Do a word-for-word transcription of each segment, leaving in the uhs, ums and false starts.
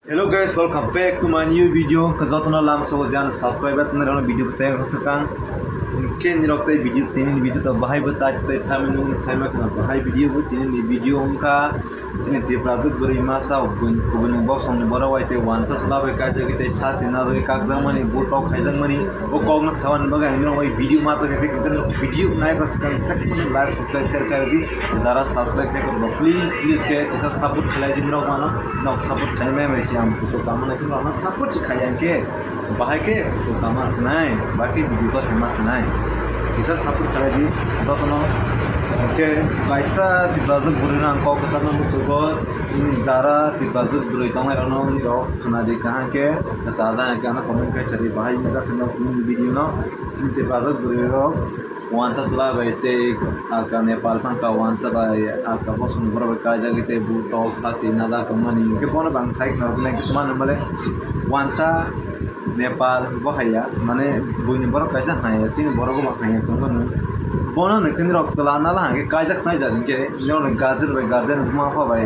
Hello guys, welcome back to my new video. Jotono lam so jan subscribe button rano video saya kasakang. Ken nirok tai video tin video to bahai bo tai tai thamin nung sai ma kana bahai video bo tin ni video ongka. Chini Tiprajwk bwrwi masa kubuni box ni boro wai te wansa sla bai kaijak te sa tin na bai kakjak mani butok khaijak mani o kok na sawan bagai ang nirok video ma to ke video nai kasakang chak mani like subscribe share kai di. Jara subscribe khai ko please please ke kisa support khlai di nirok mano. Nok support khai mai mai si ang kusuk tamo na kino ano support si khai ang ke bahai ke kusuk tama sinai bahai ke video ko hema sinai kisa support khai di jotono ke kaisa Tiprajwk bwrwi no ang kok kisa no muchugo chini jara Tiprajwk bwrwi tongnai rok no ni rok khna di kaham ke kisa da ke ano comment khai sari bahai ni jak no video no chini Tiprajwk bwrwi rok. Wansa chwla bai tei alka Nepal phang ka wansa bai alka bosong borok bai kaijagwi tei butok sati nada kwmani hwnkhe bono bang sai khna rwknai hwnkhe mano male wansa Nepal bo haiya mane buini borok kaisa haiya chini borok bo haiya tongmani bono hwnkhe nirok chwla nala hwnkhe kaijak nai jani hwnkhe nirokni guardian bai guardian buma pha bai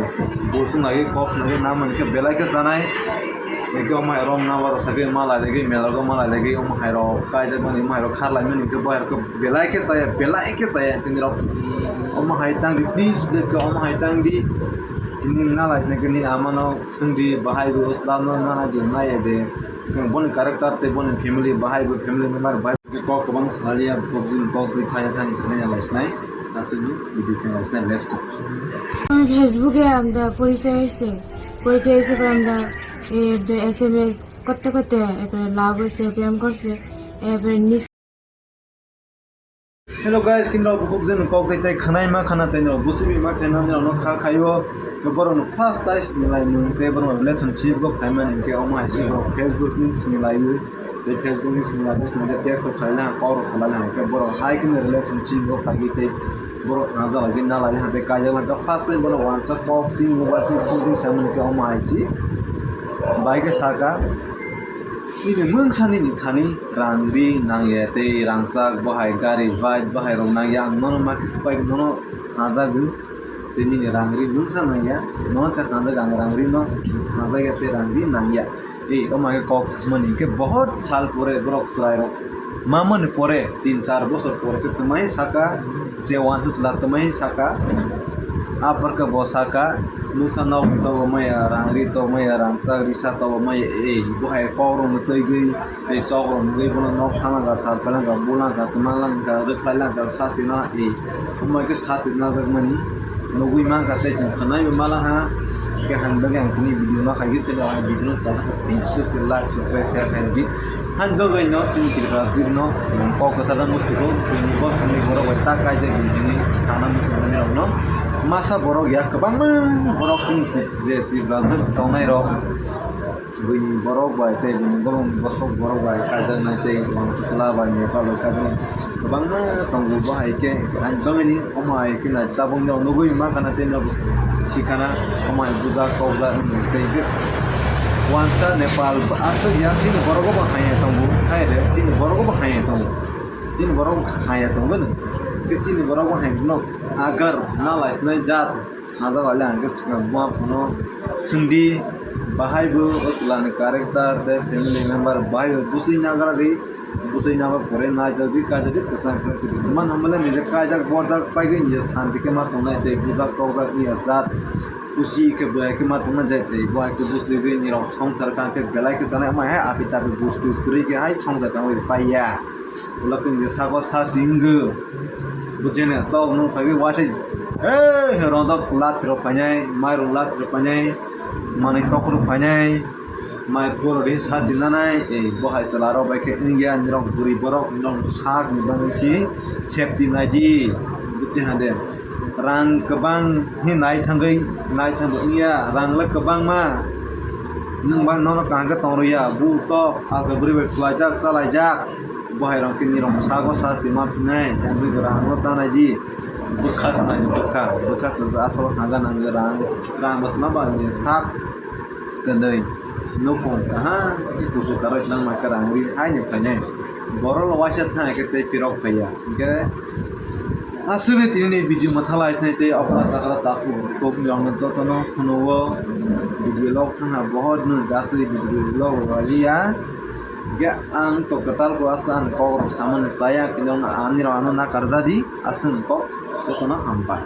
bo chwng lagwi kok nugwi namani hwnkhe belai khe chanai. Eke omo hai rom na baro sake malai legi mela go malai legi omo hai ro kaijak mani omo hai ro kharlai mani ke boyar ko belai ke saya belai ke saya tini rok omo hai tang di please please ke omo hai tang di tini na lai ne ke ni ama no sing di bahai go sla no na na je na ye de boni character te boni family bahai go family member bai. Kok kwbang saliya PUBG ni kok ri phaya thani khwnaya laisnai aswkni video channel laisnai let's go. আমি ফেসবুকে আমরা পরিচয় হয়েছে, পরিচয় হয়েছে পরে আমরা এ, S M S করতে করতে এরপরে লাভ হয়েছে, প্রেম করছে, এরপরে নিচ Hello guys, kini rok bukhuk jeno kok dai tai khanai ma khana tai no busibi ma khana no no kha khayo borok no first time ni lai mung te borok relationship go khai mani ke omo hai si borok Facebook ni sini lai. Tei Facebook ni sini lai sini ke text rok khai na kok rok khalai na ke borok hai kini relationship go khai tei borok na jala ke na lai ha tei kaijak lai first time borok wansa kok si mobile si phone si samani ke omo hai si bai ke saka. Nini mungsa nini thani rang ri nangya tei rangchak bahai gari bike bahai rok nangya ang nono ma khe swbai nono najago tei nini rang ri mungsa nangya nono cha kanjak ang rang ri no najagya tei rang ri nangya. Ei omo hai kok sakmani hwnkhe bohot sal pore borok chwrai rok mamani pore tin char bosor pore khe twmai saka je wansa chwla twmai saka aphar khe bo saka. Mungsa nok tobo maya rang ri tobo maya rangchak risa tobo maya ei bo hai kok rok no twi gwi tei chok rok nugwi bono nok thana ga sal phalang ga bulang ga twma lang ga rwkhlai lang ga sasti na ei omo khe sasti na jak mani nugwi man ga tei chwng khwnai bo mala ha. Khe han bagwi ang tini video no khai tei o video no chana please please like subscribe share khai di. Han bagwi no chini Tripura jil no kok kwchar no muchiko bini bosong ni borok bai ta kaijak bini sana muchiko ni rok no masa borok ya kwbangma borok chini je Tripura jil tongnai rok bini borok bai tei bini bolong bosok borok bai kaijak nai tei wang chwla bai Nepal bai kaijak kwbangma tongo bo hai khe ang bagwi ni omo hai khe nai tabuk no nugwi ma khana tei no sikana omo hai bujak kokjak tei khe wansa Nepal aswk ya chini borok bo hai tongo hai re chini borok bo hai tongo chini borok bo hai tongo no khe chini borok bo hai no agar na lai sinai jat. Najago le ang khe swkang buma phano swngdi bahai bo o chwla ni character tei family member bahai bo bwswi nagra ri bwswi nagra pore naijak di kaijak di kwchang kwchang twi tongma nang male nijak kaijak borjak paigwi nijak santi khe ma tongnai tei bujak tokjak wngya jat kusi khe bwlai khe ma tongna jai tei bo hai khe bwswi gwi nirok songsar kang khe belai khe chanai omo hai api tapi bus tus kwrwi khe hai songsar kang bai paiya. Ulo khe nini sabo sa si wngkhe. Buchene chok nung phaiwi wasai. Ei, rodok lathi rok phainai, mairung lathi rok phainai, manui kokrok phainai, mai phuru ri sa tinanai, ei, bo hai chwla rok bai khe wngya, nirok bwrwi borok, nirok sak ni bagwi si safety nai di. Buchi hande. Rang kwbang hi nai thangwi, nai thangwi wngya, rang le kwbangma. Nwng ba nono kaham khe tong rwya, bu tok, ake bwrwi bai kwlaijak, chalaijak. Bo hai rok khe nirok sago sasti ma phinai, yang bwrwi rang no ta nai di. Bwkha se nai di, bwkha, bwkha se asol hanga nang rang, rang bwtma ba ni sak kwdwi. Nukung kaham khe kusu karwi nang ma khe rang ri hai ni phainai. Borok lo waisa thang khe tei pirok phaiya. Hingkhe Aswkni tini ni video mwthalai tei tei okra chakra takhuk rok ni jotono phunuk o video log thangha bohor no aswkni video log rwliya. Ge ang to kwtal ko asa ang kok rok samani saya kino ani rok ano nakarjadi aswkni kok jotono hambai.